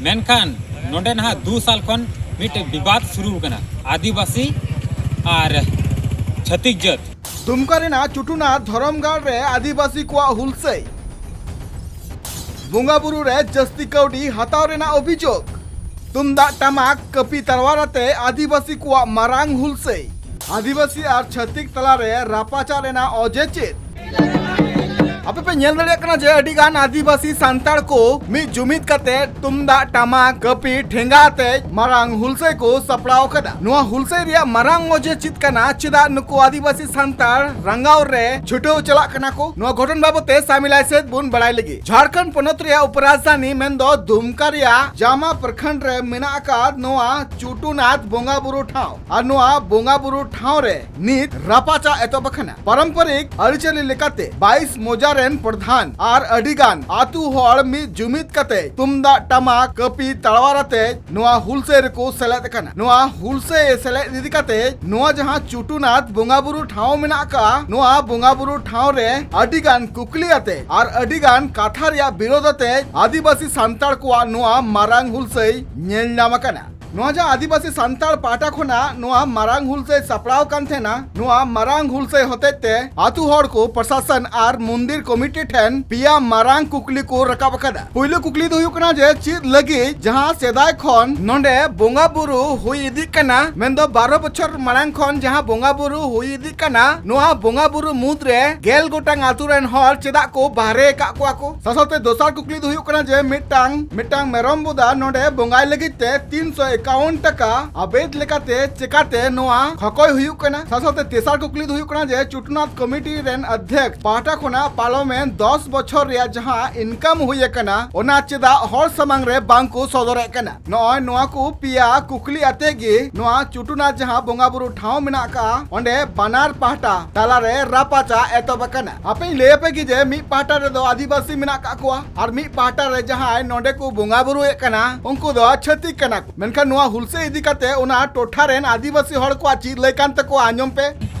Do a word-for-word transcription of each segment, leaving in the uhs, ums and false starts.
ᱢᱮᱱᱠᱷᱟᱱ ᱱᱚᱰᱮ ᱱᱟᱦᱟᱜ ᱫᱩ ᱥᱟᱞ ᱠᱷᱚᱱ ᱢᱤᱫᱴᱮᱡ ᱵᱤᱵᱟᱫ ᱥᱩᱨᱩ ᱟᱠᱟᱱᱟ, ᱟᱹᱫᱤᱵᱟᱹᱥᱤ ᱟᱨ ᱪᱷᱟᱹᱛᱤᱠ ᱡᱟᱹᱛ᱾ ᱫᱩᱢᱠᱟ ᱨᱮᱱᱟᱜ ᱪᱩᱴᱩᱱᱟᱛᱷ ᱫᱷᱚᱨᱚᱢ ᱜᱟᱲ ᱨᱮ ᱟᱹᱫᱤᱵᱟᱹᱥᱤ ᱠᱚᱣᱟᱜ ᱦᱩᱞᱥᱟᱹᱭ᱾ ᱵᱚᱸᱜᱟ ᱵᱩᱨᱩ ᱨᱮ ᱡᱟᱹᱥᱛᱤ ᱠᱟᱹᱣᱰᱤ ᱦᱟᱛᱟᱣ ᱨᱮᱱᱟᱜ ᱚᱵᱷᱤᱡᱳᱜᱽ᱾ ᱛᱩᱢᱫᱟᱜ ᱴᱟᱢᱟᱠ ᱠᱟᱹᱯᱤ ᱛᱟᱨᱣᱟᱨ ᱟᱛᱮ ᱟᱹᱫᱤᱵᱟᱹᱥᱤ ᱠᱚᱣᱟᱜ ᱢᱟᱨᱟᱝ ᱦᱩᱞᱥᱟᱹᱭ᱾ ᱟᱹᱫᱤᱵᱟᱹᱥᱤ ᱟᱨ ᱪᱷᱟᱹᱛᱤᱠ ᱛᱟᱞᱟᱨᱮ ᱨᱟᱯᱟᱪᱟᱜ ᱨᱮᱱᱟᱜ ᱚᱡᱮ ᱪᱮᱫ? ᱟᱯᱮ ᱯᱮ ᱧᱮᱞ ᱫᱟᱲᱮᱭᱟᱜ ᱠᱟᱱᱟ ᱡᱮ ᱟᱹᱰᱤ ᱜᱟᱱ ᱟᱹᱫᱤᱵᱟᱹᱥᱤ ᱥᱟᱱᱛᱟᱲ ᱠᱚ ᱢᱤᱫ ᱡᱩᱢᱤᱫ ᱠᱟᱛᱮ ᱛᱩᱢᱫᱟᱜ ᱴᱟᱢᱟᱠ ᱠᱟᱹᱯᱤ ᱴᱷᱮᱸᱜᱟ ᱟᱛᱮ ᱢᱟᱨᱟᱝ ᱦᱩᱞᱥᱟᱹᱭ ᱠᱚ ᱥᱟᱯᱲᱟᱣ ᱟᱠᱟᱫᱟ᱾ ᱱᱚᱣᱟ ᱦᱩᱞᱥᱟᱹᱭ ᱨᱮᱭᱟᱜ ᱢᱟᱨᱟᱝ ᱚᱡᱮ ᱪᱮᱫ ᱠᱟᱱᱟ? ᱪᱮᱫᱟᱜ ᱱᱩᱠᱩ ᱟᱹᱫᱤᱵᱟᱹᱥᱤ ᱥᱟᱱᱛᱟᱲ ᱨᱟᱸᱜᱟᱣ ᱨᱮ ᱪᱷᱩᱴᱟᱹᱣ ᱪᱟᱞᱟᱜ ᱠᱟᱱᱟ ᱠᱚ? ᱱᱚᱣᱟ ᱜᱷᱚᱴᱚᱱ ᱵᱟᱵᱚᱛ ᱛᱮ ᱥᱟᱢᱤᱞᱟᱭ ᱥᱮᱫ ᱵᱚᱱ ᱵᱟᱲᱟᱭ ᱞᱟᱹᱜᱤᱫ᱾ ᱡᱷᱟᱲᱠᱷᱚᱸᱰ ᱯᱚᱱᱚᱛ ᱨᱮᱭᱟᱜ ᱩᱯᱨᱟᱡᱽᱫᱷᱟᱱᱤ ᱢᱮᱱᱫᱚ ᱫᱩᱢᱠᱟ ᱨᱮᱭᱟᱜ ᱡᱟᱢᱟ ᱯᱨᱚᱠᱷᱚᱸᱰ ᱨᱮ ᱢᱮᱱᱟᱜ ᱟᱠᱟᱫ ᱱᱚᱣᱟ ᱪᱩᱴᱩᱱᱟᱛᱷ ᱵᱚᱸᱜᱟ ᱵᱩᱨᱩ ᱴᱷᱟᱶ᱾ ᱟᱨ ᱱᱚᱣᱟ ᱵᱚᱸᱜᱟ ᱵᱩᱨᱩ ᱴᱷᱟᱶ ᱨᱮ ᱱᱤᱛ ᱨᱟᱯᱟᱪᱟᱜ ᱮᱛᱚᱦᱚᱵ ᱟᱠᱟᱱᱟ᱾ ᱯᱟᱨᱚᱢᱯᱚᱨᱤᱠ ᱟᱹᱨᱤᱪᱟᱹᱞᱤ ᱞᱮᱠᱟᱛᱮ ᱵᱟᱭᱤᱥ ᱢᱚᱡᱟ ᱨᱮᱱ ᱯᱨᱚᱫᱷᱟᱱ ᱟᱨ ᱟᱹᱰᱤ ᱜᱟᱱ ᱟᱹᱛᱩ ᱦᱚᱲ ᱢᱤᱫ ᱡᱩᱢᱤᱫ ᱠᱟᱛᱮ ᱛᱩᱢᱫᱟᱜ ᱴᱟᱢᱟᱠ ᱠᱟᱹᱯᱤ ᱛᱟᱲᱣᱟᱨ ᱟᱛᱮ ᱱᱚᱣᱟ ᱦᱩᱞᱥᱟᱹᱭ ᱨᱮᱠᱚ ᱥᱮᱞᱮᱫ ᱟᱠᱟᱱᱟ᱾ ᱱᱚᱣᱟ ᱦᱩᱞᱥᱟᱹᱭ ᱥᱮᱞᱮᱫ ᱤᱫᱤ ᱠᱟᱛᱮ ᱱᱚᱣᱟ ᱡᱟᱦᱟᱸ ᱪᱩᱴᱩᱱᱟᱛᱷ ᱵᱚᱸᱜᱟ ᱵᱩᱨᱩ ᱴᱷᱟᱶ ᱢᱮᱱᱟᱜ ᱟᱠᱟᱫᱼᱟ, ᱱᱚᱣᱟ ᱵᱚᱸᱜᱟ ᱵᱩᱨᱩ ᱴᱷᱟᱶ ᱨᱮ ᱟᱹᱰᱤ ᱜᱟᱱ ᱠᱩᱠᱞᱤ ᱟᱛᱮ ᱟᱨ ᱟᱹᱰᱤ ᱜᱟᱱ ᱠᱟᱛᱷᱟ ᱨᱮᱭᱟᱜ ᱵᱤᱨᱳᱫᱷ ᱟᱛᱮ ᱟᱹᱫᱤᱵᱟᱹᱥᱤ ᱥᱟᱱᱛᱟᱲ ᱠᱚᱣᱟᱜ ᱱᱚᱣᱟ ᱢᱟᱨᱟᱝ ᱦᱩᱞᱥᱟᱹᱭ ᱧᱮᱞ ᱧᱟᱢ ᱟᱠᱟᱱᱟ᱾ ᱱᱚᱣᱟ ᱡᱟᱦᱟᱸ ᱟᱹᱫᱤᱵᱟᱹᱥᱤ ᱥᱟᱱᱛᱟᱲ ᱯᱟᱦᱴᱟ ᱠᱷᱚᱱᱟᱜ ᱱᱚᱣᱟ ᱢᱟᱨᱟᱝ ᱦᱩᱞᱥᱟᱹᱭ ᱥᱟᱯᱲᱟᱣ ᱠᱟᱱ ᱛᱟᱦᱮᱱᱟ, ᱱᱚᱣᱟ ᱢᱟᱨᱟᱝ ᱦᱩᱞᱥᱟᱹᱭ ᱦᱚᱛᱮᱡ ᱛᱮ ᱟᱹᱛᱩ ᱦᱚᱲ ᱠᱚ, ᱯᱨᱚᱥᱟᱥᱚᱱ ᱟᱨ ᱢᱚᱱᱫᱤᱨ ᱠᱚᱢᱤᱴᱤ ᱴᱷᱮᱱ ᱯᱮᱭᱟ ᱢᱟᱨᱟᱝ ᱠᱩᱠᱞᱤ ᱠᱚ ᱨᱟᱠᱟᱵ ᱟᱠᱟᱫᱟ᱾ ᱯᱩᱭᱞᱩ ᱠᱩᱠᱞᱤ ᱫᱚ ᱦᱩᱭᱩᱜ ᱠᱟᱱᱟ ᱡᱮ ᱪᱮᱫ ᱞᱟᱹᱜᱤᱫ ᱡᱟᱦᱟᱸ ᱥᱮᱫᱟᱭ ᱠᱷᱚᱱ ᱱᱚᱰᱮ ᱵᱚᱸᱜᱟ ᱵᱩᱨᱩ ᱦᱩᱭ ᱤᱫᱤᱜ ᱠᱟᱱᱟ, ᱢᱮᱱᱫᱚ ᱵᱟᱨᱚ ᱵᱚᱪᱷᱚᱨ ᱢᱟᱲᱟᱝ ᱠᱷᱚᱱ ᱡᱟᱦᱟᱸ ᱵᱚᱸᱜᱟ ᱵᱩᱨᱩ ᱦᱩᱭ ᱤᱫᱤᱜ ᱠᱟᱱᱟ, ᱱᱚᱣᱟ ᱵᱚᱸᱜᱟ ᱵᱩᱨᱩ ᱢᱩᱫᱽ ᱨᱮ ᱜᱮᱞ ᱜᱚᱴᱟᱝ ᱟᱹᱛᱩ ᱨᱮᱱ ᱦᱚᱲ ᱪᱮᱫᱟᱜ ᱠᱚ ᱵᱟᱦᱨᱮ ᱟᱠᱟᱫ ᱠᱚᱣᱟ ᱠᱚ? ᱥᱟᱶᱛᱮ ᱫᱚᱥᱟᱨ ᱠᱩᱠᱞᱤ ᱫᱚ ᱦᱩᱭᱩᱜ ᱠᱟᱱᱟ ᱡᱮ ᱢᱤᱫᱴᱟᱝ, ᱢᱤᱫᱴᱟᱝ ᱢᱮᱨᱚᱢ ᱵᱚᱫᱟ ᱱᱚᱰᱮ ᱵᱚᱸᱜᱟᱭ ᱞᱟᱹᱜᱤᱫ ᱛᱮ ᱛᱤᱱᱥᱚ ᱮᱠᱟᱣᱚᱱ ᱴᱟᱠᱟ ᱟᱵᱮᱫ ᱞᱮᱠᱟᱛᱮ ᱪᱮᱠᱟᱛᱮ ᱱᱚᱣᱟ ᱠᱷᱚᱠᱚᱭ ᱦᱩᱭᱩᱜ ᱠᱟᱱᱟ? ᱥᱟᱶ ᱥᱟᱶᱛᱮ ᱛᱮᱥᱟᱨ ᱠᱩᱠᱞᱤ ᱫᱚ ᱦᱩᱭᱩᱜ ᱠᱟᱱᱟ ᱡᱮ ᱪᱩᱴᱩᱱᱟᱛᱷ ᱠᱚᱢᱤᱴᱤ ᱨᱮᱱ ᱚᱫᱷᱭᱚᱠᱥ ᱯᱟᱦᱴᱟ ᱠᱷᱚᱱᱟᱜ ᱯᱟᱨᱚᱢᱮᱱ ᱫᱚᱥ ᱵᱚᱪᱷᱚᱨ ᱨᱮᱭᱟᱜ ᱡᱟᱦᱟᱸ ᱤᱱᱠᱟᱢ ᱦᱩᱭ ᱟᱠᱟᱱᱟ, ᱚᱱᱟ ᱪᱮᱫᱟᱜ ᱦᱚᱲ ᱥᱟᱢᱟᱝ ᱨᱮ ᱵᱟᱝ ᱠᱚ ᱥᱚᱫᱚᱨᱮᱫ ᱠᱟᱱᱟ? ᱱᱚᱜᱼᱚᱭ ᱱᱚᱣᱟ ᱠᱚ ᱯᱮᱭᱟ ᱠᱩᱠᱞᱤ ᱟᱛᱮ ᱜᱮ ᱱᱚᱣᱟ ᱪᱩᱴᱩᱱᱟᱛᱷ ᱡᱟᱦᱟᱸ ᱵᱚᱸᱜᱟ ᱵᱩᱨᱩ ᱴᱷᱟᱶ ᱢᱮᱱᱟᱜ ᱟᱠᱟᱫᱼᱟ, ᱚᱸᱰᱮ ᱵᱟᱱᱟᱨ ᱯᱟᱦᱴᱟ ᱛᱟᱞᱟᱨᱮ ᱨᱟᱯᱟᱪᱟᱜ ᱮᱛᱚᱦᱚᱵ ᱟᱠᱟᱱᱟ᱾ ᱦᱟᱯᱮᱧ ᱞᱟᱹᱭ ᱟᱯᱮ ᱜᱮ ᱡᱮ ᱢᱤᱫ ᱯᱟᱦᱴᱟ ᱨᱮᱫᱚ ᱟᱹᱫᱤᱵᱟᱹᱥᱤ ᱢᱮᱱᱟᱜ ᱟᱠᱟᱫ ᱠᱚᱣᱟ ᱟᱨ ᱢᱤᱫ ᱯᱟᱦᱴᱟ ᱨᱮ ᱡᱟᱦᱟᱸᱭ ᱱᱚᱰᱮ ᱠᱚ ᱵᱚᱸᱜᱟ ᱵᱩᱨᱩᱭᱮᱫ ᱠᱟᱱᱟ, ᱩᱱᱠᱩ ᱫᱚ ᱪᱷᱟᱹᱛᱤᱠ ᱠᱟᱱᱟ ᱠᱚ᱾ ᱢᱮᱱᱠᱷᱟᱱ ᱱᱚᱣᱟ ᱦᱩᱞᱥᱟᱹᱭ ᱤᱫᱤ ᱠᱟᱛᱮ ᱚᱱᱟ ᱴᱚᱴᱷᱟ ᱨᱮᱱ ᱟᱹᱫᱤᱵᱟᱹᱥᱤ ᱦᱚᱲ ᱠᱚᱣᱟᱜ ᱪᱮᱫ ᱞᱟᱹᱭ ᱠᱟᱱ ᱛᱟᱠᱚᱣᱟ, ᱟᱸᱡᱚᱢ ᱯᱮ᱾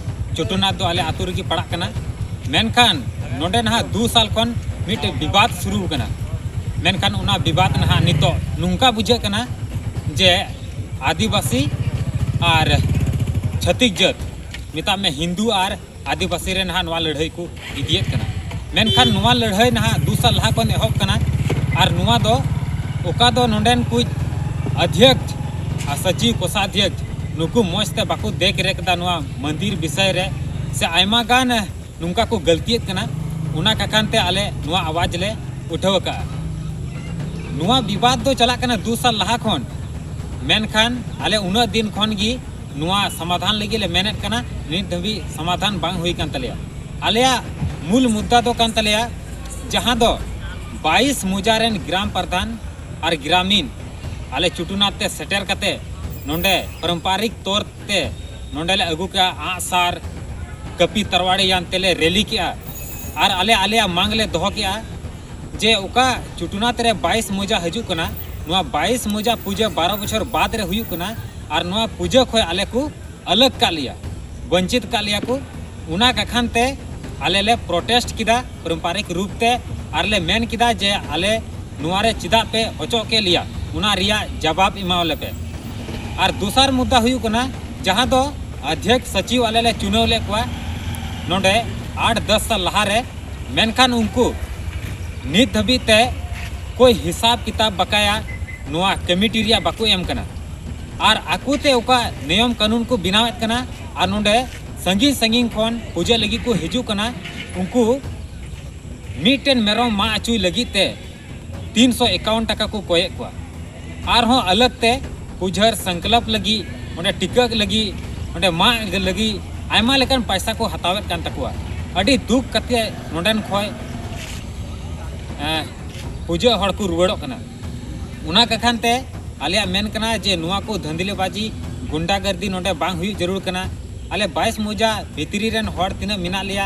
ᱪᱩᱴᱩᱱᱟᱛᱷ ᱫᱚ ᱟᱞᱮ ᱟᱹᱛᱩ ᱨᱮᱜᱮ ᱯᱟᱲᱟᱜ ᱠᱟᱱᱟ, ᱢᱮᱱᱠᱷᱟᱱ ᱱᱚᱰᱮ ᱱᱟᱦᱟᱜ ᱫᱩ ᱥᱟᱞ ᱠᱷᱚᱱ ᱢᱤᱫᱴᱮᱡ ᱵᱤᱵᱟᱫ ᱥᱩᱨᱩ ᱟᱠᱟᱱᱟ᱾ ᱢᱮᱱᱠᱷᱟᱱ ᱚᱱᱟ ᱵᱤᱵᱟᱫ ᱱᱟᱦᱟᱜ ᱱᱤᱛᱚᱜ ᱱᱚᱝᱠᱟ ᱵᱩᱡᱷᱟᱹᱜ ᱠᱟᱱᱟ ᱡᱮ ᱟᱹᱫᱤᱵᱟᱹᱥᱤ ᱟᱨ ᱪᱷᱟᱹᱛᱤᱠ ᱡᱟᱹᱛ, ᱢᱮᱛᱟᱜ ᱢᱮ ᱦᱤᱱᱫᱩ ᱟᱨ ᱟᱹᱫᱤᱵᱟᱹᱥᱤ ᱨᱮ ᱱᱟᱦᱟᱜ ᱱᱚᱣᱟ ᱞᱟᱹᱲᱦᱟᱹᱭ ᱠᱚ ᱤᱫᱤᱭᱮᱫ ᱠᱟᱱᱟ᱾ ᱢᱮᱱᱠᱷᱟᱱ ᱱᱚᱣᱟ ᱞᱟᱹᱲᱦᱟᱹᱭ ᱱᱟᱦᱟᱜ ᱫᱩ ᱥᱟᱞ ᱞᱟᱦᱟ ᱠᱷᱚᱱ ᱮᱦᱚᱵ ᱠᱟᱱᱟ᱾ ᱟᱨ ᱱᱚᱣᱟ ᱫᱚ ᱚᱠᱟ ᱫᱚ ᱱᱚᱰᱮᱱ ᱠᱚ ᱚᱫᱷᱭᱚᱠᱥ ᱟᱨ ᱥᱟᱪᱤᱣ ᱠᱳᱥᱟᱫᱷᱭᱚᱠᱥ ᱱᱩᱠᱩ ᱢᱚᱡᱽ ᱛᱮ ᱵᱟᱠᱚ ᱫᱮᱠᱷ ᱨᱮᱠᱷ ᱮᱫᱟ ᱱᱚᱣᱟ ᱢᱚᱱᱫᱤᱨ ᱵᱤᱥᱚᱭ ᱨᱮ, ᱥᱮ ᱟᱭᱢᱟ ᱜᱟᱱ ᱱᱚᱝᱠᱟ ᱠᱚ ᱜᱟᱹᱞᱛᱤᱭᱮᱫ ᱠᱟᱱᱟ᱾ ᱚᱱᱟ ᱠᱟᱠᱷᱟᱱ ᱛᱮ ᱟᱞᱮ ᱱᱚᱣᱟ ᱟᱣᱟᱡᱽ ᱞᱮ ᱩᱴᱷᱟᱹᱣ ᱟᱠᱟᱫᱼᱟ᱾ ᱱᱚᱣᱟ ᱵᱤᱵᱟᱫ ᱫᱚ ᱪᱟᱞᱟᱜ ᱠᱟᱱᱟ ᱫᱩ ᱥᱟᱞ ᱞᱟᱦᱟ ᱠᱷᱚᱱ, ᱢᱮᱱᱠᱷᱟᱱ ᱟᱞᱮ ᱩᱱᱟᱹᱜ ᱫᱤᱱ ᱠᱷᱚᱱ ᱜᱮ ᱱᱚᱣᱟ ᱥᱚᱢᱟᱫᱷᱟᱱ ᱞᱟᱹᱜᱤᱫ ᱞᱮ ᱢᱮᱱᱮᱫ ᱠᱟᱱᱟ, ᱱᱤᱛ ᱫᱷᱟᱹᱵᱤᱡ ᱥᱚᱢᱟᱫᱷᱟᱱ ᱵᱟᱝ ᱦᱩᱭ ᱠᱟᱱ ᱛᱟᱞᱮᱭᱟ᱾ ᱟᱞᱮᱭᱟᱜ ᱢᱩᱞ ᱢᱩᱫᱽᱫᱟ ᱫᱚ ᱠᱟᱱ ᱛᱟᱞᱮᱭᱟ, ᱡᱟᱦᱟᱸ ᱫᱚ ᱵᱟᱭᱤᱥ ᱢᱩᱡᱟ ᱨᱮᱱ ᱜᱨᱟᱢ ᱯᱨᱟᱫᱷᱟᱱ ᱟᱨ ᱜᱨᱟᱢᱤᱱ ᱟᱞᱮ ᱪᱩᱴᱩᱱᱟᱛ ᱛᱮ ᱥᱮᱴᱮᱨ ᱠᱟᱛᱮ ᱱᱚᱰᱮ ᱯᱟᱨᱚᱢᱯᱟᱨᱤᱠ ᱛᱚᱨ ᱛᱮ ᱱᱚᱰᱮ ᱞᱮ ᱟᱹᱜᱩ ᱠᱮᱜᱼᱟ ᱟᱸᱜᱼᱥᱟᱨ, ᱠᱟᱹᱯᱤ, ᱛᱟᱨᱣᱟᱲᱤ ᱭᱟᱱ ᱛᱮᱞᱮ ᱨᱮᱞᱤ ᱠᱮᱜᱼᱟ᱾ ᱟᱨ ᱟᱞᱮ ᱟᱞᱮᱭᱟᱜ ᱢᱟᱝ ᱞᱮ ᱫᱚᱦᱚ ᱠᱮᱜᱼᱟ ᱡᱮ ᱚᱠᱟ ᱪᱩᱴᱩᱱᱟᱛ ᱨᱮ ᱵᱟᱭᱤᱥ ᱢᱩᱡᱟ ᱦᱤᱡᱩᱜ ᱠᱟᱱᱟ, ᱱᱚᱣᱟ ᱵᱟᱭᱤᱥ ᱢᱩᱡᱟ ᱯᱩᱡᱟᱹ ᱵᱟᱨᱚ ᱵᱚᱪᱷᱚᱨ ᱵᱟᱫ ᱨᱮ ᱦᱩᱭᱩᱜ ᱠᱟᱱᱟ, ᱟᱨ ᱱᱚᱣᱟ ᱯᱩᱡᱟᱹ ᱠᱷᱚᱱ ᱟᱞᱮ ᱠᱚ ᱟᱞᱟᱜᱽ ᱠᱟᱜ ᱞᱮᱭᱟ, ᱵᱚᱧᱪᱤᱛ ᱠᱟᱜ ᱞᱮᱭᱟ ᱠᱚ᱾ ᱚᱱᱟ ᱠᱟᱠᱷᱟᱱ ᱛᱮ ᱟᱞᱮ ᱞᱮ ᱯᱨᱚᱴᱮᱥᱴ ᱠᱮᱫᱟ ᱯᱟᱨᱚᱢᱯᱟᱨᱤᱠ ᱨᱩᱯ ᱛᱮ, ᱟᱨ ᱞᱮ ᱢᱮᱱ ᱠᱮᱫᱟ ᱡᱮ ᱟᱞᱮ ᱱᱚᱣᱟ ᱨᱮ ᱪᱮᱫᱟᱜ ᱯᱮ ᱚᱪᱚᱜ ᱠᱮᱫ ᱞᱮᱭᱟ, ᱚᱱᱟ ᱨᱮᱭᱟᱜ ᱡᱟᱵᱟᱵ ᱮᱢᱟᱣᱟᱞᱮ ᱯᱮ᱾ ᱟᱨ ᱫᱚᱥᱟᱨ ᱢᱩᱫᱽᱫᱟ ᱦᱩᱭᱩᱜ ᱠᱟᱱᱟ, ᱡᱟᱦᱟᱸ ᱫᱚ ᱚᱫᱷᱭᱚᱠᱥ ᱥᱟᱪᱤᱣ ᱟᱞᱮ ᱞᱮ ᱪᱩᱱᱟᱹᱣ ᱞᱮᱫ ᱠᱚᱣᱟ ᱱᱚᱰᱮ ᱟᱴ ᱫᱚᱥ ᱥᱟᱞ ᱞᱟᱦᱟ ᱨᱮ, ᱢᱮᱱᱠᱷᱟᱱ ᱩᱱᱠᱩ ᱱᱤᱛ ᱫᱷᱟᱹᱵᱤᱡ ᱛᱮ ᱠᱳᱭ ᱦᱤᱥᱟᱵ ᱠᱤᱛᱟᱵ ᱵᱟᱠᱟᱭᱟ ᱱᱚᱣᱟ ᱠᱚᱢᱤᱴᱤ ᱨᱮᱭᱟᱜ ᱵᱟᱠᱚ ᱮᱢ ᱠᱟᱱᱟ᱾ ᱟᱨ ᱟᱠᱚ ᱛᱮ ᱚᱠᱟ ᱱᱤᱭᱚᱢ ᱠᱟᱹᱱᱩᱱ ᱠᱚ ᱵᱮᱱᱟᱣᱮᱫ ᱠᱟᱱᱟ, ᱟᱨ ᱱᱚᱰᱮ ᱥᱟᱺᱜᱤᱧ ᱥᱟᱺᱜᱤᱧ ᱠᱷᱚᱱ ᱯᱩᱡᱟᱹ ᱞᱟᱹᱜᱤᱫ ᱠᱚ ᱦᱤᱡᱩᱜ ᱠᱟᱱᱟ, ᱩᱱᱠᱩ ᱢᱤᱫᱴᱮᱱ ᱢᱮᱨᱚᱢ ᱢᱟᱜ ᱦᱚᱪᱚᱭ ᱞᱟᱹᱜᱤᱫ ᱛᱮ ᱛᱤᱱᱥᱚ ᱮᱠᱟᱣᱩᱱ ᱴᱟᱠᱟ ᱠᱚ ᱠᱚᱭᱮᱫ ᱠᱚᱣᱟ᱾ ᱟᱨᱦᱚᱸ ᱟᱞᱟᱜᱽ ᱛᱮ ᱯᱩᱡᱟᱹᱨ ᱥᱚᱝᱠᱞᱚᱯ ᱞᱟᱹᱜᱤᱫ, ᱚᱸᱰᱮ ᱴᱤᱠᱟᱹ ᱞᱟᱹᱜᱤᱫ, ᱚᱸᱰᱮ ᱢᱟᱜ ᱞᱟᱹᱜᱤᱫ ᱟᱭᱢᱟ ᱞᱮᱠᱟᱱ ᱯᱟᱭᱥᱟ ᱠᱚ ᱦᱟᱛᱟᱣᱮᱫ ᱠᱟᱱ ᱛᱟᱠᱚᱣᱟ᱾ ᱟᱹᱰᱤ ᱫᱩᱠ ᱠᱟᱛᱮ ᱱᱚᱰᱮᱱ ᱠᱷᱚᱱ, ᱮᱸ, ᱯᱩᱡᱟᱹ ᱦᱚᱲ ᱠᱚ ᱨᱩᱣᱟᱹᱲᱚᱜ ᱠᱟᱱᱟ᱾ ᱚᱱᱟ ᱠᱟᱠᱷᱟᱱ ᱛᱮ ᱟᱞᱮᱭᱟᱜ ᱢᱮᱱ ᱠᱟᱱᱟ ᱡᱮ ᱱᱚᱣᱟ ᱠᱚ ᱫᱷᱟᱹᱱᱫᱤᱞᱮᱵᱟᱡᱤ, ᱜᱩᱱᱰᱟᱜᱟᱨᱫᱤ ᱱᱚᱰᱮ ᱵᱟᱝ ᱦᱩᱭᱩᱜ ᱡᱟᱹᱨᱩᱲ ᱠᱟᱱᱟ᱾ ᱟᱞᱮ ᱵᱟᱭᱤᱥ ᱢᱩᱡᱟ ᱵᱷᱤᱛᱨᱤ ᱨᱮᱱ ᱦᱚᱲ ᱛᱤᱱᱟᱹᱜ ᱢᱮᱱᱟᱜ ᱞᱮᱭᱟ,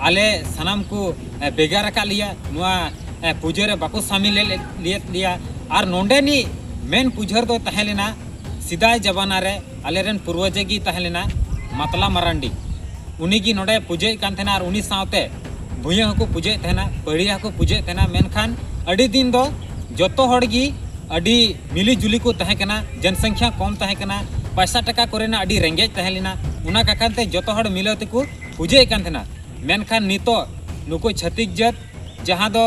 ᱟᱞᱮ ᱥᱟᱱᱟᱢ ᱠᱚ, ᱮ, ᱵᱷᱮᱜᱟᱨ ᱟᱠᱟᱫ ᱞᱮᱭᱟ, ᱱᱚᱣᱟ, ᱮ, ᱯᱩᱡᱟᱹ ᱨᱮ ᱵᱟᱠᱚ ᱥᱟᱢᱤᱞ ᱞᱮᱫ, ᱞᱮᱫ ᱞᱮᱭᱟ᱾ ᱟᱨ ᱱᱚᱰᱮᱱᱤᱡ ᱢᱮᱱ ᱯᱩᱡᱟᱹᱨ ᱫᱚᱭ ᱛᱟᱦᱮᱸ ᱞᱮᱱᱟ ᱥᱮᱫᱟᱭ ᱡᱟᱢᱟᱱᱟ ᱨᱮ ᱟᱞᱮᱨᱮᱱ ᱯᱩᱨᱣᱚᱡᱮ ᱜᱮ ᱛᱟᱦᱮᱸ ᱞᱮᱱᱟ ᱢᱟᱛᱞᱟ ᱢᱟᱨᱟᱱᱰᱤ᱾ ᱩᱱᱤ ᱜᱮ ᱱᱚᱰᱮ ᱯᱩᱡᱟᱹᱭᱮᱫ ᱠᱟᱱ ᱛᱟᱦᱮᱱᱟ ᱟᱨ ᱩᱱᱤ ᱥᱟᱶᱛᱮ ᱵᱷᱩᱭᱟᱹ ᱦᱚᱸᱠᱚ ᱯᱩᱡᱟᱹᱭᱮᱫ ᱛᱟᱦᱮᱱᱟ, ᱯᱟᱹᱲᱤᱭᱟᱹ ᱦᱚᱸᱠᱚ ᱯᱩᱡᱟᱹᱭᱮᱫ ᱛᱟᱦᱮᱱᱟ᱾ ᱢᱮᱱᱠᱷᱟᱱ ᱟᱹᱰᱤ ᱫᱤᱱ ᱫᱚ ᱡᱚᱛᱚ ᱦᱚᱲ ᱜᱮ ᱟᱹᱰᱤ ᱢᱤᱞᱤ ᱡᱩᱞᱤ ᱠᱚ ᱛᱟᱦᱮᱸ ᱠᱟᱱᱟ, ᱡᱚᱱᱥᱚᱝᱠᱷᱭᱟ ᱠᱚᱢ ᱛᱟᱦᱮᱸ ᱠᱟᱱᱟ, ᱯᱟᱭᱥᱟ ᱴᱟᱠᱟ ᱠᱚᱨᱮᱱᱟᱜ ᱟᱹᱰᱤ ᱨᱮᱸᱜᱮᱡ ᱛᱟᱦᱮᱸ ᱞᱮᱱᱟ᱾ ᱚᱱᱟ ᱠᱟᱠᱷᱟᱱ ᱛᱮ ᱡᱚᱛᱚ ᱦᱚᱲ ᱢᱤᱞᱟᱹᱣ ᱛᱮᱠᱚ ᱯᱩᱡᱟᱹᱭᱮᱫ ᱠᱟᱱ ᱛᱟᱦᱮᱱᱟ᱾ ᱢᱮᱱᱠᱷᱟᱱ ᱱᱤᱛᱚᱜ ᱱᱩᱠᱩ ᱪᱷᱟᱹᱛᱤᱠ ᱡᱟᱹᱛ ᱡᱟᱦᱟᱸ ᱫᱚ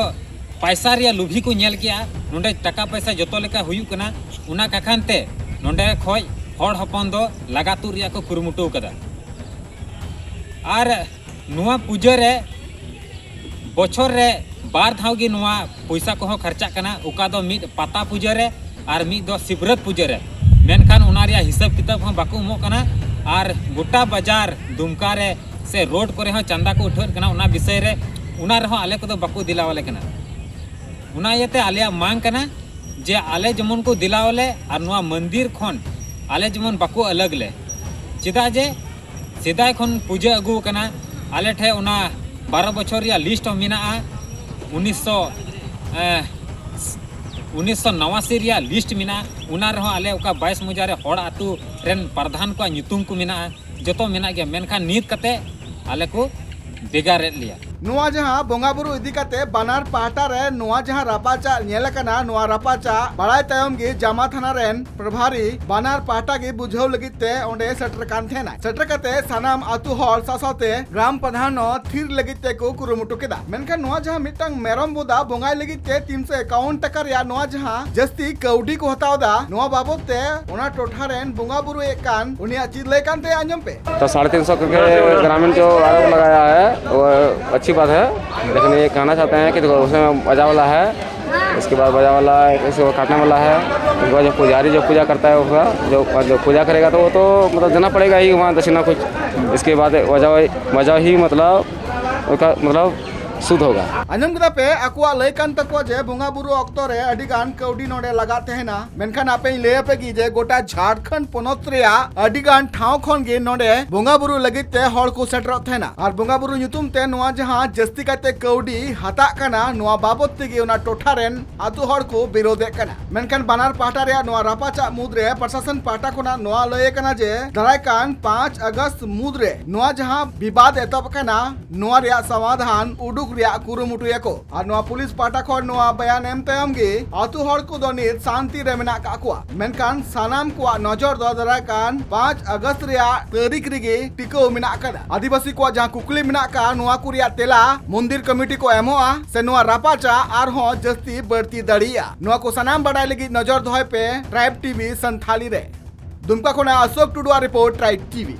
ᱯᱟᱭᱥᱟ ᱨᱮᱭᱟᱜ ᱞᱩᱵᱷᱤ ᱠᱚ ᱧᱮᱞ ᱠᱮᱜᱼᱟ, ᱱᱚᱰᱮ ᱴᱟᱠᱟ ᱯᱟᱭᱥᱟ ᱡᱚᱛᱚ ᱞᱮᱠᱟ ᱦᱩᱭᱩᱜ ᱠᱟᱱᱟ, ᱚᱱᱟ ᱠᱟᱠᱷᱟᱱ ᱛᱮ ᱱᱚᱰᱮ ᱠᱷᱚᱡ ᱦᱚᱲ ᱦᱚᱯᱚᱱ ᱫᱚ ᱞᱟᱜᱟ ᱛᱩᱫ ᱨᱮᱭᱟᱜ ᱠᱚ ᱠᱩᱨᱩᱢᱩᱴᱩ ᱠᱟᱫᱟ᱾ ᱟᱨ ᱱᱚᱣᱟ ᱯᱩᱡᱟᱹ ᱨᱮ ᱵᱚᱪᱷᱚᱨ ᱨᱮ ᱵᱟᱨ ᱫᱷᱟᱣ ᱜᱮ ᱱᱚᱣᱟ ᱯᱚᱭᱥᱟ ᱠᱚᱦᱚᱸ ᱠᱷᱚᱨᱪᱟᱜ ᱠᱟᱱᱟ, ᱚᱠᱟ ᱫᱚ ᱢᱤᱫ ᱯᱟᱛᱟ ᱯᱩᱡᱟᱹ ᱨᱮ ᱟᱨ ᱢᱤᱫ ᱫᱚ ᱥᱤᱵᱨᱟᱹᱛ ᱯᱩᱡᱟᱹ ᱨᱮ᱾ ᱢᱮᱱᱠᱷᱟᱱ ᱚᱱᱟ ᱨᱮᱭᱟᱜ ᱦᱤᱥᱟᱹᱵ ᱠᱤᱛᱟᱹᱵ ᱦᱚᱸ ᱵᱟᱠᱚ ᱮᱢᱚᱜ ᱠᱟᱱᱟ᱾ ᱟᱨ ᱜᱚᱴᱟ ᱵᱟᱡᱟᱨ ᱫᱩᱢᱠᱟ ᱨᱮ ᱥᱮ ᱨᱳᱰ ᱠᱚᱨᱮ ᱦᱚᱸ ᱪᱟᱸᱫᱟ ᱠᱚ ᱩᱴᱷᱟᱹᱣᱮᱫ ᱠᱟᱱᱟ, ᱚᱱᱟ ᱵᱤᱥᱚᱭ ᱨᱮ, ᱚᱱᱟ ᱨᱮᱦᱚᱸ ᱟᱞᱮ ᱠᱚᱫᱚ ᱵᱟᱠᱚ ᱫᱮᱞᱟᱣᱟᱞᱮ ᱠᱟᱱᱟ᱾ ᱚᱱᱟ ᱤᱭᱟᱹᱛᱮ ᱟᱞᱮᱭᱟᱜ ᱢᱟᱝ ᱠᱟᱱᱟ ᱡᱮ ᱟᱞᱮ ᱡᱮᱢᱚᱱ ᱠᱚ ᱫᱮᱞᱟᱣᱟᱞᱮ ᱟᱨ ᱱᱚᱣᱟ ᱢᱚᱱᱫᱤᱨ ᱠᱷᱚᱱ ᱟᱞᱮ ᱡᱮᱢᱚᱱ ᱵᱟᱠᱚ ᱟᱞᱟᱜᱽ ᱞᱮ᱾ ᱪᱮᱫᱟᱜ ᱡᱮ ᱥᱮᱫᱟᱭ ᱠᱷᱚᱱ ᱯᱩᱡᱟᱹ ᱟᱹᱜᱩ ᱟᱠᱟᱱᱟ᱾ ᱟᱞᱮ ᱴᱷᱮᱱ ᱚᱱᱟ ᱵᱟᱨᱚ ᱵᱚᱪᱷᱚᱨ ᱨᱮᱭᱟᱜ ᱞᱤᱥᱴ ᱦᱚᱸ ᱢᱮᱱᱟᱜᱼᱟ᱾ ᱩᱱᱤᱥᱥᱚ, ᱮᱸ, ᱩᱱᱤᱥᱥᱚ ᱱᱟᱣᱟᱥᱤ ᱨᱮᱭᱟᱜ ᱞᱤᱥᱴ ᱢᱮᱱᱟᱜᱼᱟ᱾ ᱚᱱᱟ ᱨᱮᱦᱚᱸ ᱟᱞᱮ ᱚᱠᱟ ᱵᱟᱭᱤᱥ ᱢᱚᱡᱟ ᱨᱮ ᱦᱚᱲ ᱟᱹᱛᱩ ᱨᱮᱱ ᱯᱨᱟᱫᱷᱟᱱ ᱠᱚᱣᱟᱜ ᱧᱩᱛᱩᱢ ᱠᱚ ᱢᱮᱱᱟᱜᱼᱟ, ᱡᱚᱛᱚ ᱢᱮᱱᱟᱜ ᱜᱮᱭᱟ᱾ ᱢᱮᱱᱠᱷᱟᱱ ᱱᱤᱛ ᱠᱟᱛᱮ ᱟᱞᱮ ᱠᱚ ᱵᱷᱮᱜᱟᱨᱮᱫ ᱞᱮᱭᱟ᱾ ᱱᱚᱣᱟ ᱡᱟᱦᱟᱸ ᱵᱚᱸᱜᱟ ᱵᱩᱨᱩ ᱤᱫᱤ ᱠᱟᱛᱮ ᱵᱟᱱᱟᱨ ᱯᱟᱦᱴᱟ ᱨᱮ ᱱᱚᱣᱟ ᱡᱟᱦᱟᱸ ᱨᱟᱯᱟᱪᱟᱜ ᱧᱮᱞ ᱟᱠᱟᱱᱟ, ᱱᱚᱣᱟ ᱨᱟᱯᱟᱪᱟᱜ ᱵᱟᱲᱟᱭ ᱛᱟᱭᱚᱢ ᱜᱮ ᱡᱟᱢᱟ ᱛᱷᱟᱱᱟ ᱨᱮᱱ ᱯᱨᱚᱵᱷᱟᱨᱤ ᱵᱟᱱᱟᱨ ᱯᱟᱦᱴᱟ ᱜᱮ ᱵᱩᱡᱷᱟᱹᱣ ᱞᱟᱹᱜᱤᱫ ᱛᱮ ᱚᱸᱰᱮ ᱥᱮᱴᱮᱨ ᱠᱟᱱ ᱛᱟᱦᱮᱱᱟᱭ᱾ ᱥᱮᱴᱮᱨ ᱠᱟᱛᱮ ᱥᱟᱱᱟᱢ ᱟᱹᱛᱩ ᱦᱚᱲ ᱥᱟᱶ ᱥᱟᱶᱛᱮ ᱜᱨᱟᱢ ᱯᱨᱚᱫᱷᱟᱱ ᱦᱚᱸ ᱛᱷᱤᱨ ᱞᱟᱹᱜᱤᱫ ᱛᱮᱠᱚ ᱠᱩᱨᱩᱢᱩᱴᱩ ᱠᱮᱫᱟ᱾ ᱢᱮᱱᱠᱷᱟᱱ ᱱᱚᱣᱟ ᱡᱟᱦᱟᱸ ᱢᱤᱫᱴᱟᱝ ᱢᱮᱨᱚᱢ ᱵᱚᱫᱟ ᱵᱚᱸᱜᱟᱭ ᱞᱟᱹᱜᱤᱫ ᱛᱮ ᱛᱤᱱᱥᱚ ᱮᱠᱟᱣᱚᱱ ᱴᱟᱠᱟ ᱨᱮᱭᱟᱜ ᱱᱚᱣᱟ ᱡᱟᱦᱟᱸ ᱡᱟᱹᱥᱛᱤ ᱠᱟᱹᱣᱰᱤ ᱠᱚ ᱦᱟᱛᱟᱣ ᱮᱫᱟ, ᱱᱚᱣᱟ ᱵᱟᱵᱚᱛ ᱛᱮ ᱚᱱᱟ ᱴᱚᱴᱷᱟ ᱨᱮᱱ ᱵᱚᱸᱜᱟ ᱵᱩᱨᱩᱭᱮᱫ ᱠᱟᱱ ᱩᱱᱤᱭᱟᱜ ᱪᱮᱫ ᱞᱟᱹᱭ ᱠᱟᱱ ᱛᱟᱭᱟ, ᱟᱸᱡᱚᱢ ᱯᱮ᱾ तो साढ़े तीन सौ करके ग्रामीण जो आरोप लगाया है, वो अच्छी बात है, लेकिन ये कहना चाहते हैं कि देखो, उसमें बजा वाला है, इसके बाद बजा वाला है, इसको काटने वाला है। उसके बाद जो पुजारी जो पूजा करता है, उसका जो, जो पूजा करेगा, तो वो तो मतलब देना पड़ेगा ही वहाँ दक्षिणा कुछ। इसके बाद वजह, वजह ही मतलब उसका मतलब शुद्ध होगा। ᱟᱸᱡᱚᱢ ᱠᱮᱫᱟ ᱯᱮ, ᱟᱠᱚᱣᱟᱜ ᱞᱟᱹᱭ ᱠᱟᱱ ᱛᱟᱠᱚᱣᱟ ᱡᱮ ᱵᱚᱸᱜᱟ ᱵᱩᱨᱩ ᱚᱠᱛᱚ ᱨᱮ ᱟᱹᱰᱤ ᱜᱟᱱ ᱠᱟᱹᱣᱰᱤ ᱱᱚᱰᱮ ᱞᱟᱜᱟᱜ ᱛᱟᱦᱮᱱᱟ᱾ ᱢᱮᱱᱠᱷᱟᱱ ᱟᱯᱮᱧ ᱞᱟᱹᱭ ᱟᱯᱮ ᱜᱮ ᱡᱮ ᱜᱚᱴᱟ ᱡᱷᱟᱲᱠᱷᱚᱸᱰ ᱯᱚᱱᱚᱛ ᱨᱮᱭᱟᱜ ᱟᱹᱰᱤ ᱜᱟᱱ ᱴᱷᱟᱶ ᱠᱷᱚᱱ ᱜᱮ ᱱᱚᱰᱮ ᱵᱚᱸᱜᱟ ᱵᱩᱨᱩ ᱞᱟᱹᱜᱤᱫ ᱛᱮ ᱦᱚᱲ ᱠᱚ ᱥᱮᱴᱮᱨᱚᱜ ᱛᱟᱦᱮᱱᱟ᱾ ᱟᱨ ᱵᱚᱸᱜᱟ ᱵᱩᱨᱩ ᱧᱩᱛᱩᱢ ᱛᱮ ᱱᱚᱣᱟ ᱡᱟᱦᱟᱸ ᱡᱟᱹᱥᱛᱤ ᱠᱟᱭᱛᱮ ᱠᱟᱹᱣᱰᱤ ᱦᱟᱛᱟᱜ ᱠᱟᱱᱟ, ᱱᱚᱣᱟ ᱵᱟᱵᱚᱛ ᱛᱮᱜᱮ ᱚᱱᱟ ᱴᱚᱴᱷᱟ ᱨᱮᱱ ᱟᱛᱳ ᱦᱚᱲ ᱠᱚ ᱵᱤᱨᱳᱫᱮᱫ ᱠᱟᱱᱟ᱾ ᱢᱮᱱᱠᱷᱟᱱ ᱵᱟᱱᱟᱨ ᱯᱟᱦᱴᱟ ᱨᱮᱭᱟᱜ ᱱᱚᱣᱟ ᱨᱟᱯᱟᱪᱟᱜ ᱢᱩᱫᱽᱨᱮ ᱯᱨᱚᱥᱟᱥᱚᱱ ᱯᱟᱦᱴᱟ ᱠᱷᱚᱱᱟᱜ ᱱᱚᱣᱟ ᱞᱟᱹᱭ ᱟᱠᱟᱱᱟ ᱡᱮ ᱫᱟᱨᱟᱭ ᱠᱟᱱ ᱯᱟᱸᱪ ᱟᱜᱚᱥᱴ ᱢᱩᱫᱽᱨᱮ ᱱᱚᱣᱟ ᱡᱟᱦᱟᱸ ᱵᱤᱵᱟᱫ ᱮᱛᱚᱦᱚᱵ ᱟᱠᱟᱱᱟ, ᱱᱚᱣᱟ ᱨᱮᱭᱟᱜ ᱥᱚᱢᱟᱫᱷᱟᱱ ᱩᱰᱩᱠ ᱨᱮᱭᱟᱜ ᱠᱩᱨᱩᱢᱩᱴᱩᱭᱟᱠᱚ᱾ ᱟᱨ ᱱᱚᱣᱟ ᱯᱩᱞᱤᱥ ᱯᱟᱦᱴᱟ ᱠᱷᱚᱱ ᱱᱚᱣᱟ ᱵᱟᱭᱟᱱ ᱮᱢ ᱛᱟᱭᱚᱢ ᱜᱮ ᱟᱹᱛᱩ ᱦᱚᱲ ᱠᱚᱫᱚ ᱱᱤᱛ ᱥᱟᱱᱛᱤ ᱨᱮ ᱢᱮᱱᱟᱜ ᱠᱟᱜ ᱠᱚᱣᱟ᱾ ᱢᱮᱱᱠᱷᱟᱱ ᱥᱟᱱᱟᱢ ᱠᱚᱣᱟᱜ ᱱᱚᱡᱚᱨ ᱫᱚ ᱫᱟᱨᱟᱭ ᱠᱟᱱ ᱯᱟᱸᱪ ᱟᱜᱚᱥᱴ ᱨᱮᱭᱟᱜ ᱛᱟᱹᱨᱤᱠᱷ ᱨᱮᱜᱮ ᱴᱤᱠᱟᱹᱣ ᱢᱮᱱᱟᱜ ᱟᱠᱟᱫᱟ᱾ ᱟᱹᱫᱤᱵᱟᱹᱥᱤ ᱠᱚᱣᱟᱜ ᱡᱟᱦᱟᱸ ᱠᱩᱠᱞᱤ ᱢᱮᱱᱟᱜ ᱟᱠᱟᱫ, ᱱᱚᱣᱟ ᱠᱚ ᱨᱮᱭᱟᱜ ᱛᱮᱞᱟ ᱢᱚᱱᱫᱤᱨ ᱠᱚᱢᱤᱴᱤ ᱠᱚ ᱮᱢᱚᱜᱼᱟ ᱥᱮ ᱱᱚᱣᱟ ᱨᱟᱯᱟᱪᱟᱜ ᱟᱨᱦᱚᱸ ᱡᱟᱹᱥᱛᱤ ᱵᱟᱹᱲᱛᱤ ᱫᱟᱲᱮᱭᱟᱜᱼᱟ? ᱱᱚᱣᱟ ᱠᱚ ᱥᱟᱱᱟᱢ ᱵᱟᱰᱟᱭ ᱞᱟᱹᱜᱤᱫ ᱱᱚᱡᱚᱨ ᱫᱚᱦᱚᱭ ᱯᱮ ᱴᱨᱟᱭᱤᱵᱽ ᱴᱤᱵᱷᱤ ᱥᱟᱱᱛᱷᱟᱞᱤ ᱨᱮ᱾ ᱫᱩᱢᱠᱟ ᱠᱷᱚᱱᱟᱜ ᱚᱥᱳᱠ ᱴᱩᱰᱩᱣᱟᱜ ᱨᱤᱯᱳᱨᱴ, ᱴᱨᱟᱭᱤᱵᱽ ᱴᱤᱵᱷᱤ᱾